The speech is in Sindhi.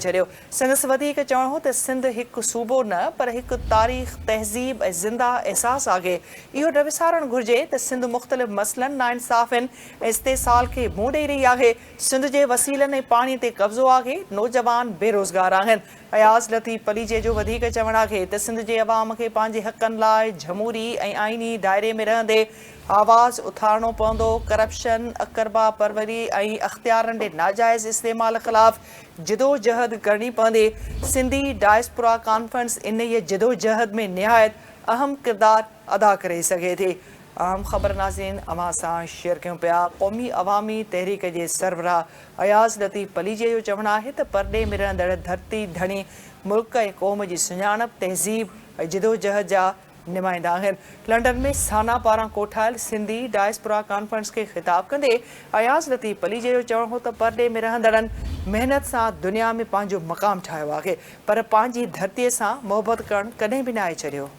ڇڏيو. سندس وڌيڪ چوڻ هو ته سنڌ هڪ صوبو نه پر هڪ تاريخ، تهذيب ۽ زنده احساس آهي. اهو نه وسارڻ گهرجي ته سنڌ مختلف مسئلن، ناانصافين ۽ استحصال کي منهن ڏئي رهي آهي. سنڌ جي وسيلن ۽ پاڻي تي قبضو آهي، نوجوان بيروزگار آهن. اياز لطيف پليجي جو وڌيڪ چوڻ آهي ته سنڌ جي عوام کي پنهنجي حقن لاء جهموري ۽ آئيني دائري ۾ رهندي آواز اٿارڻو پوندو، ڪرپشن، اقربا پروري ۽ اختيارن جي ناجائز استعمال خلاف جدوجهد ڪرڻي پوندي، سنڌي ڊائسپورا ڪانفرنس انهيء جدوجهد ۾ نهايت اهم ڪردار ادا ڪري سگهي ٿي. اهم خبر ناظرين اوهان سان شيئر ڪيون پيا، قومي عوامي تحريڪ جي سربراهه اياز لطيف پليجي جو چوڻ آهي ته پرڏيهه ۾ رهندڙ ڌرتي ڌڻي ملڪ ۽ قوم جي سڃاڻپ، تهذيب ۽ جدوجهد جا نمائندا آهن. لنڊن ۾ سانا پاران ڪوٺايل سنڌي ڊائسپورا ڪانفرنس کي خطاب ڪندي اياز لطيف پليجي جو چوڻ هو ته پرڏيهه ۾ رهندڙن محنت سان دنيا ۾ پنهنجو مقام ٺاهيو آهي پر پنهنجي ڌرتي سان محبت ڪرڻ ڪڏهن به ناهي ڇڏيو.